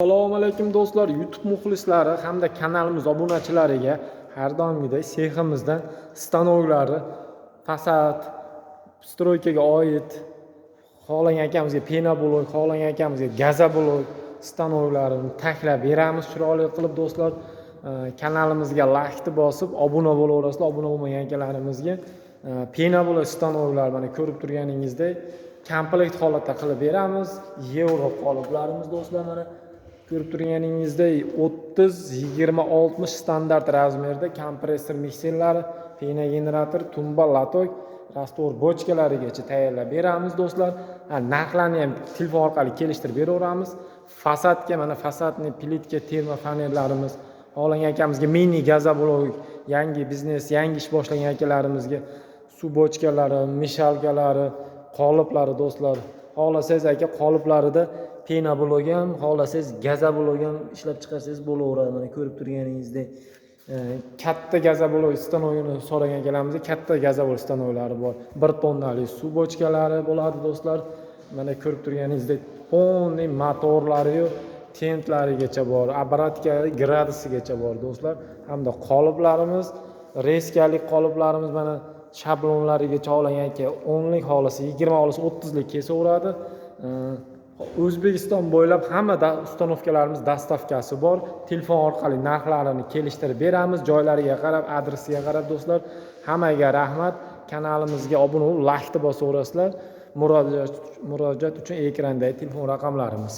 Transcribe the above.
Assalomu alaykum do'stlar, YouTube muxlislari hamda kanalimiz obunachilariga har doimgidek seximizdan stanoklari, fasad, стройка ga oid xohlagan akamizga пеноблок, xohlagan akamizga газоблок stanoklarini taklab beramiz chiroyli qilib do'stlar. Kanalimizga laykni bosib obuna bo'laverasizlar. Obuna bo'lmagan akalarimizga пеноблок stanoklar mana ko'rib turganingizdek komplekt holatda qilib beramiz. Yevro qoliplarimiz do'stlar, mana ko'rib turganingizdek 30, 20, 60 standart размер da kompressor mikserlari, пеногенератор, tumba, лоток, раствор bochkalarigacha tayyorlab beramiz do'stlar. Narxlarni ham telefon orqali kelishtirib beraveramiz. Fasadga mana фасадный plitka, термофанер larimiz, xohlagan akamizga mini газоблок, yangi biznes, yangi ish boshlagan akalarimizga suv bochkalari, мешалка lari, qoliplari do'stlar. Xohlasangiz aka, qoliplarida пеноблок ham, xohlasangiz газоблок ham ishlab chiqarsangiz bo'laveradi. Mana ko'rib turganingizdek katta газоблок stanogini so'ragan akalarimizga katta газоблок stanoklari bor. 1 tonnalik suv bochkalari bo'ladi do'stlar. Mana ko'rib turganingizdek полный motorlariyu tentlarigacha bor, обратка gradusigacha bor do'stlar. Hamda qoliplarimiz, резка lik qoliplarimiz mana shablonlarigacha olgan aka 10lik xohlasa, 20 xohlasa, 30lik kesaveradi. O'zbekiston bo'ylab hamma установка larimiz доставка si bor. Telefon orqali narxlarini kelishtirib beramiz, joylariga qarab, adresiga qarab do'stlar. Hammaga rahmat. Kanalimizga obuna bo'lib, laykni bosaverasizlar. Murojaat uchun ekrandagi telefon raqamlarimiz.